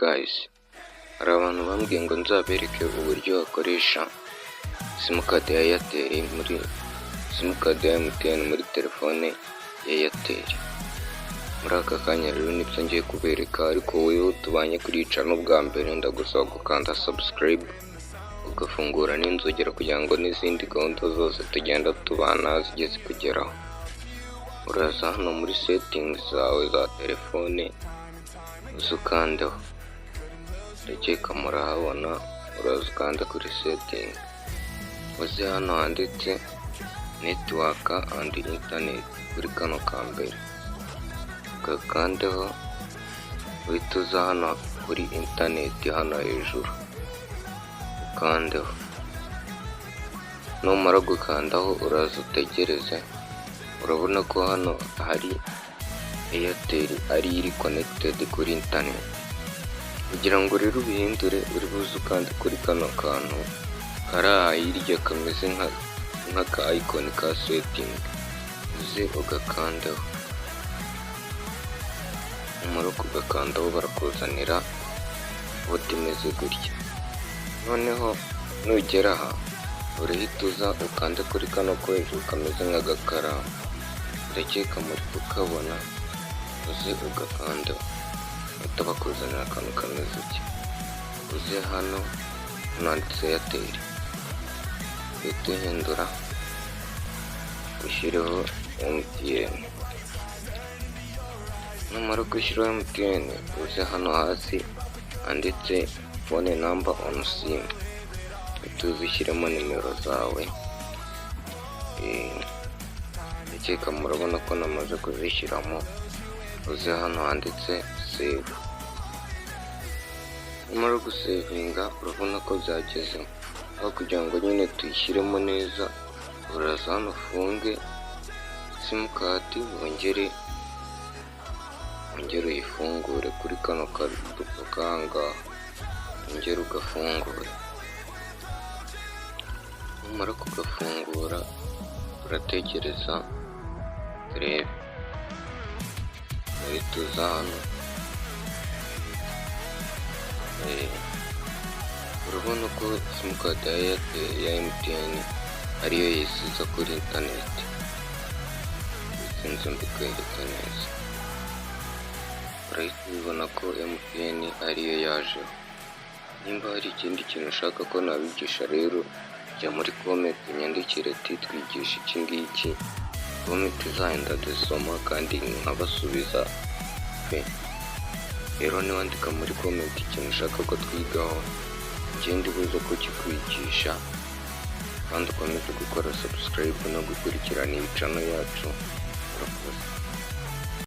Guys, hari abantu bambwiye ngo nzabereke uburyo wakoresha simukadi ya Airtel muri simukadi ya MTN muri telefone ya Airtel. Muri aka kanya rero nibyo ngiye kubereka, ariko wowe tubanye kuri iyi channel bwa mbere, ndagusaba gukanda subscribe, ugafungura n'inzogera kugira ngo n'izindi gahunda zose tugenda tubana zijye zikugeraho. Uraza hano muri settings zawe za telefone, uze ukandeho, ndakeka murahabona. Uraza ukanda kuri setting, uze hano handitse network and internet, kuri kano ka mbere ugakandeho, uhita uza hano kuri internet hano hejuru ukandeho. Numara gukandaho, uraza utegereze. Urabona ko hano hari Airtel ari iri connected kuri internet. Kugira ngo rero ubihindure, uri buze ukande kuri kano kantu kari aha hirya kameze nk'aka icon ka setting, uze ugakandeho. Numara kugakandaho, barakuzanira buto imeze gutya. Noneho nugera aha, urahita uza ukande kuri kano ko hejuru kameze nk'agakaramu, ndakeka muri kukabona, uze ugakandeho, bahita bakuzanira akantu kameze utya. Uze hano hano handitse Airtel, uhite uhindura ushyireho MTN. Numara gushyiraho MTN, uze hano hasi handitse phone number on SIM, uhite uza ushyiremo nimero zawe. Ndakeka murabona ko namaze kuzishyiramo. Uze hano handitse save. Numara gusevinga, urabona ko byagezemo. Aho kugira ngo nyine tuyishyiremo neza, uraza hano ufunge simukadi, wongere uyifungure kuri kano kabuto k'ahangaha, wongere ugafungure. Numara kugafungura, urategereza turebe. Urahita uza hano, urabona ko simukadi ya Airtel ya MTN ariyo yisiza kuri interineti. Sinzi mbikwereke neza, urahita ubibona ko MTN ariyo yajeho. Nimba hari ikindi kintu ushaka ko nabigisha rero, jya muri comment unyandikire ati: "Twigisha iki ngiki." Comment zanyu ndazisoma kandi nkabasubiza pe. Rero niwandika muri comment ikintu ushaka ko twigaho, njye ndibuze kukikwigisha, kandi ukomeze gukora subscribe no gukurikirana iyi channel yacu. Urakoze.